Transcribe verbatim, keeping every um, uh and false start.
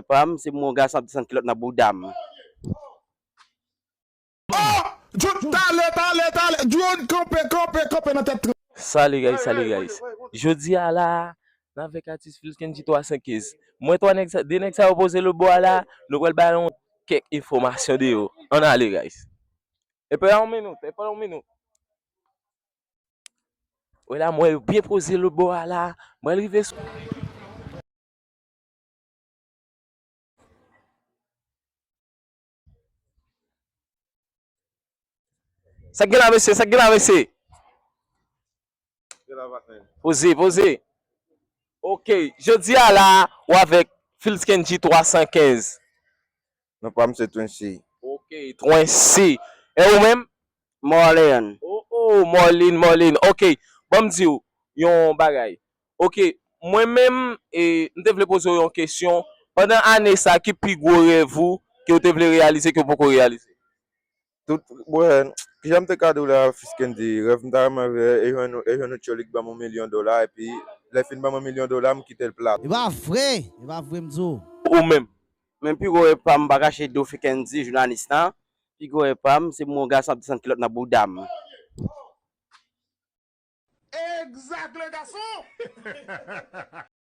Pam, se mwen gason ap desann kilòt nan bouda m. Oh! Talè, talè, talè! Drone kanpe, kanpe, kanpe nan tèt. Salut guys, salut guys. Jodi a la, n avèk atis Filskenji twa san kenz. Mwen twa nèg sa, de nèg sa yo poze lòt bò a la, nou pral ba yon kèk enfòmasyon de yo. Ann ale guys. E pa yon minit, e pa yon minit. Wè la, mwen yo byen poze lòt bò a la. Mwen rive sou. Sa k gen la mesye, sa k gen la mesye. Poze, poze. Ok, jodi a la, ou avèk Filskenji twa san kenz. Non pa m se Twensi. Ok, Twensi. E ou menm? Marlin. Oh, oh, Marlin, Marlin. Ok, ban m di w yon bagay. Ok, mwen menm, e, m te vle poze w yon kesyon. Pandan ane sa, ki pi gwo rèv ou ke w te vle reyalize ke w poko reyalize? Tout, wè, kijan m te ka di w la, Filskenji, rèv m ta renmen fè, e jwenn, e jwenn yon tchòl ki ban m yon milyon dola, epi lè fin ban m yon milyon dola, m kite l plat. E pa vre, e pa vre m di w. Ou menm? Men pi gwo rèv pa m, m pa kache do Filskenji, jounalis lan. Pi gwo rèv pa m, se mwen gason ap desann kilòt nan bouda m. Exact, le garçon!